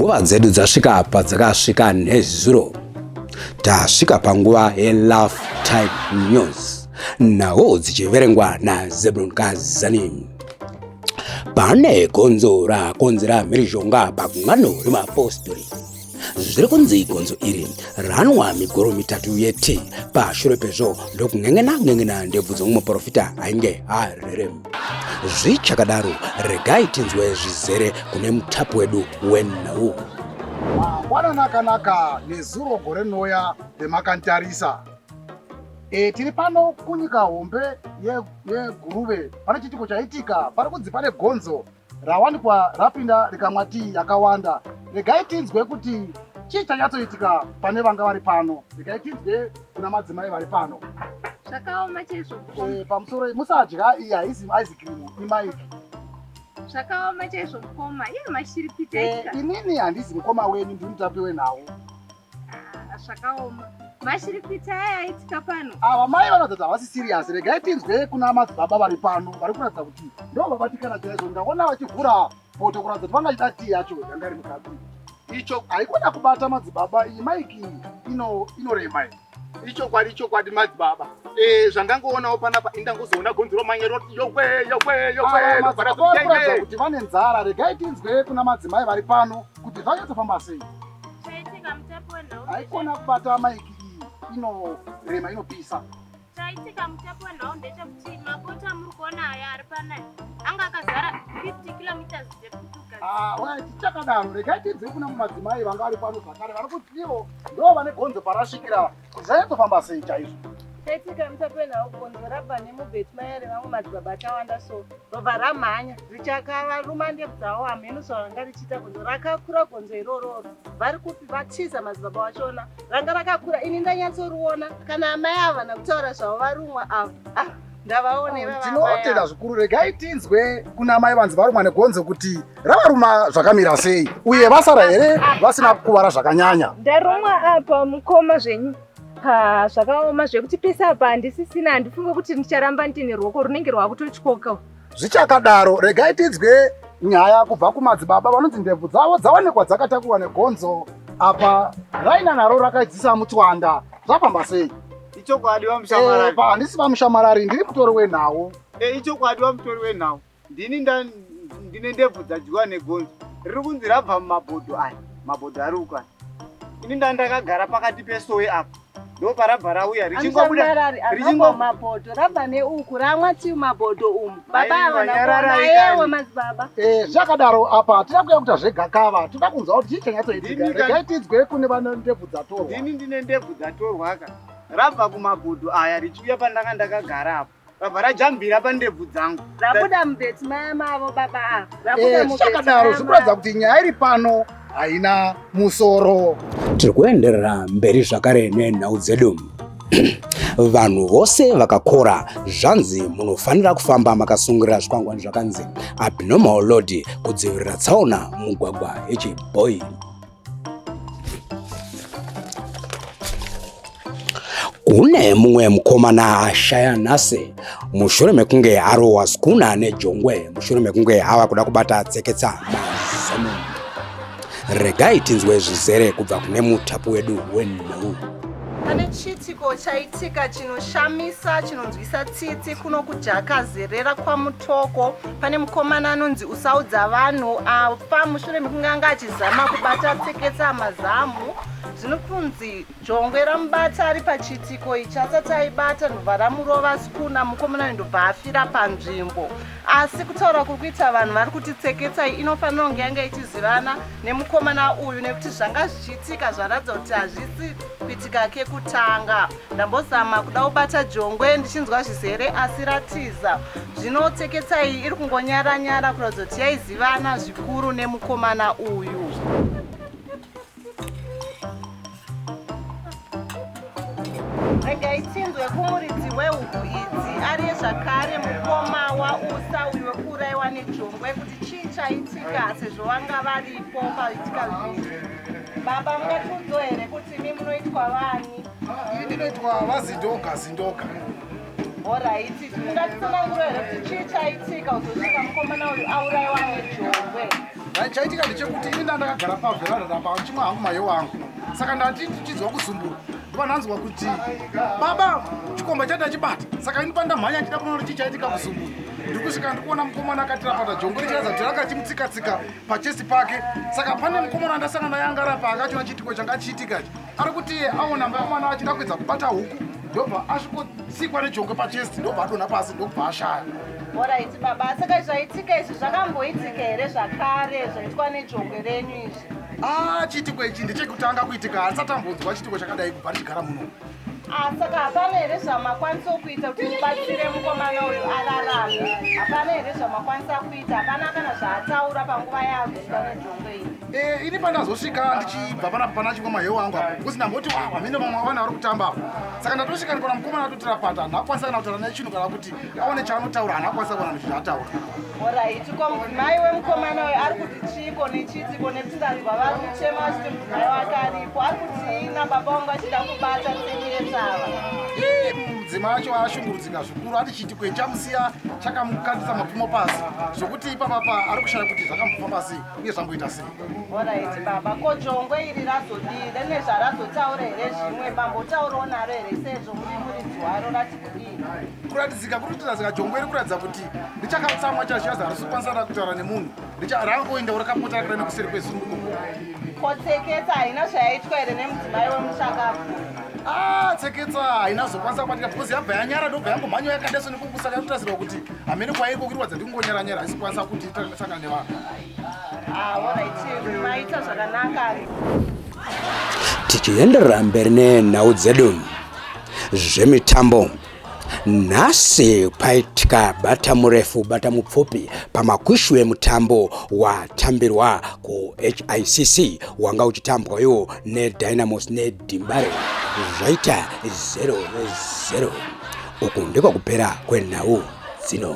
Nguva dzedu dzasvika padzakasvika nezuro. Tasvika panguva yeLove Time News. Nhau dzichiverengwa naZebulon Kazani. Pane gonzo rakonzera mhirizhonga pagungano remapostori. Zviri kunzi gonzo iri ranwa migoro mitatu yetii pashure pezvo ndokun'en'ena n'en'ena ndebvu dzomuprofita ainge arere. Zvichakadaro, regai tinzwe zvizere kune mutapi wedu wenhau. Mangwanani akanaka nezuro gore rinouya remakanditarisa. E, tiri pano kunyika hombe yeGuruve ye pane chiitiko chaitika pari kunzi pane gonzo rawanikwa rapinda rikamwa tii yakawanda. Regai tinzwe kuti chii chanyatsoitika pane vanga vari pano. Regai tinzwe kuna madzimai vari pano. Zvakaoma chaizvo. E, pamusoro musadya iyi haisi ice cream imaiki. Zvakaoma chaizvo mukoma. Iye mashiripiti eh, aitika. Inini handisi mukoma wenyu ndiri mutapi wenhau. Ah, zvakaoma. Mashiripiti aya aitika pano. Ava mai vanoratidza kuti havasi serious. Regai tinzwe kuna madzibaba vari pano vari kuratidza kuti ndo vabatikana chaizvo. Ndaona vachivhura poto kuratidza kuti vanga vachida tii yacho yanga iri mukati. Icho haikona kubata madzibaba iyi maiki ino inorema iyi. Ichokwadi ichokwadi madzibaba. Eh zvandangoonawo panapa indangozoona gonzo romanye roti yowe yowe yowe. Madzibaba kuti vane nzara. Regai tinzwe kuna madzimai vari pano kuti zvanyatsofamba sei. Chaitika mutapi wenhau. Haikona kubata maiki iyi inorema inopisa. Chaitika mutapi wenhau ndechekuti mabota amuri kuona aya ari panaya anga akazara 50 kilometers dzeputugadzikwa. Ah, wai tichakadaro regai tinzwe kuna madzimai vanga vari pano zvakare vari kuti ivo ndo vane gonzo parasvikira kuti zvanyatsofamba sei chaizvo. Chaitika mutapi wenhau gonzo rabva nemubheti maya revamwe madzibaba akawanda so robva ramhanya richakavaruma ndebvu dzavo hamheno zvaranga richiita gonzo rakakura gonzo irororo vari kupi vatiza madzibaba vachona ranga rakakura ini ndanyatsoriona kana amai ava vana kutaura zvavo varumwa ava ah, ndavaona ivava tinotenda zvikuru regai tinzwe kuna mai vanzi varumwa negonzo kuti ravaruma zvakamira sei uye vasara here vasina kukuvara zvakanyanya ndarumwa apa mukoma zvenyu Ha, zvakaoma zvekuti pese apa handisisina handifunge kuti ndicharamba ndine ruoko runenge rwakutotyoka. Zvichakadaro, regai tinzwe nyaya kubva kumadzibaba vanonzi ndebvu dzavo dzawanikwa dzakatakurwa negonzo apa raina naro rakaidzisa mutswanda. Zvafamba sei? Ichokwadi vamushamarari. Eh, handisi vamushamarari, ndiri mutori wenhau. Eh, ichokwadi vamutori wenhau. Ndini ndine ndebvu dzadyiwa negonzo riri kunzi rabva mumabhodho aya mabhodho ari uko aya ini nda ndakagara pakati pesowe apa ndoparabva rauya richingobuda mabhodho rabva neuku ramwa tiu mabhodho umu baba ava nayewo madzibaba eh, zvakadaro apa hatina kuya kuita zvegakava toda kunzwa kuti chii chanyatsoitika regai tinzwe kune vane ndebvu dzatorwa ndini ndine ndebvu dzatorwaka rabva kumabhodho aya richiuya pandanga ndakagara apa Rabva rajambira pandebvu dzangu. Rabuda mubeti maya mavo baba ava. Rabuda eh, mubeti. Zvakadaro zvikuratidza kuti nyaya iri pano haina musoro. Tiri kuenderera mberi zvakare nenhau dzedu. Vanhu vose vakakora zvanzi munofanira kufamba makasungirira zvikwangwani zvakanzi abnormal load kudzivirira tsaona mugwagwa yechibhoyi. Kune mumwe mukomana ashaya nhasi mushure mekunge arohwa skuna nejongwe mushure mekunge ava kuda kubata tseketsa mazamu. Regai tinzwe zvizere kubva kune mutapi wedu wenhau. Pane chiitiko chaitika chinoshamisa chinonzwisa tsitsi kuno kuJakazerera kwaMutoko. Pane mukomana anonzi Usaudza vanhu afa mushure mekunge anga achizama kubata tseketsa mazamu. Zvino kunzi jongwe ramubata ari pachiitiko ichi asati aibata ndobva ramurova skuna mukomana uyu ndobva afira panzvimbo. Asi kutaura kuri kuita vanhu vari kuti tseketsa iyi inofanira kunge yanga ichizivana nemukomana uyu nekuti zvanga zvichiitika zvaratidza kuti hazvisi kuitika kekutanga. Ndambozama kuda kubata jongwe ndichinzwa zvizere asi ratiza. Zvino tseketsa iyi iri kungonyara nyara kuratidza kuti yaizivana zvikuru nemukomana uyu. Regai tinzwe kumuridzi wehuku idzi ariye zvakare mukoma waUsa uyu wekuuraiwa nejongwe kuti chii chaitika sezvo vanga varipo paitika zvinhu. Baba mungatiudzo here kuti imi munoitwa vani? Ini ndinoitwa vaZindoga Zindoga. Horaiti, mungatitsanangura here kuti chii chaitika kuzosvika mukomana uyu auraiwa nejongwe? Chaitika ndechekuti ini ndandakagara pavheranda apa chimwe hangu mahewu angu, saka ndati ndichinzwa kuzumbura, ndopandanzwa kuti baba chikomba chati achibata. Saka ini pandamhanya ndichida kunoona chii chaitika kuzumbura, ndiri kusvika ndikuona mukomana akatirapata jongwe richiratidza kuti rakachimutsika-tsika pachesti pake. Saka pane mukomana andasangana naye anga arapa akachiona chiitiko changa chiitika ichi, ari kuti aona mukomana achida kuedza kubata huku, ndobva asvikotsikwa nejongwe pachesti, ndobva adonha pasi, ndokubva ashaya. Alright baba, saka zvaitika izvi zvakamboitika here zvakare zvaitwa nejongwe renyu izvi? Ah, chiitiko ichi ndechekutanga kuitika, handisati ambonzwa chiitiko chakadai kubva ndichigara muno. Ah, saka hapana here zvamakwanisa kuita kuti mubatsire mukomana uyu ararame? Hapana here zvamakwanisa kuita? Hapana kana zvaataura panguva yaakutwa nejongwe iyi? Eh, ini pandazosvika ndichibva panapa pana chimwe mahewu angu apo, because ndamboti wa vamene vamwe vana vari kutamba apo. Saka ndatosvika ndikaona mukomana atotirapata, handina kukwanisa kana kutaura naye chinhu kana kuti aone chaanotaura, handina kukwanisa kuona zvaataura. Alright, ko mudzimai wemukomana uyu ari kuti chiiko nechiitiko? Nekuti ndanzwa vari kuchema vachiti mudzimai wake aripo, ari kuti nababa vangu achida kubata tseketsa ava. Ii, mudzimai wacho ashungurudzika zvikuru, ati chiitiko ichi chamusiya chakamukandisa mapfumo pasi, zvokuti ipapapa ari kushaya kuti zvakambofamba sei uye zvamboita sei. Alright baba, ko jongwe iri razodii? Rine zvarazotaura here zvimwe? Mambotaurawo naro here sezvo muri muridzi waro, rati kudii? Kuratidzika kuri kutiradzika jongwe iri kuratidza kuti richakatsamwa chaizvo, chazi harisi kukwanisa kutaura nemunhu, rangoenda rakapota rakada nekuseri kwezunguko. Ko tseketsa haina zvayaitwa here nemudzimai wemuchakabvu? Ah, tseketsa haina zokwanisa kubatika because yabva yanyara, ndobva yangomhanya yakadaso nekungu, saka inotarisirwa kuti hamene kwaiko kuirwadza ndikungonyaranyara, haisi kukwanisa kuti isangane nevanhu. Ah, alright, maita zvakanaka. Tichienderera mberi nenhau dzedu zvemitambo, nhasi paitika bata murefu bata mupfupi pamakwishu emutambo watambirwa kuHICC, wanga uchitambwa iwo neDynamos neDembare, zvaita 0-0. Uku ndiko kupera kwenhau dzino.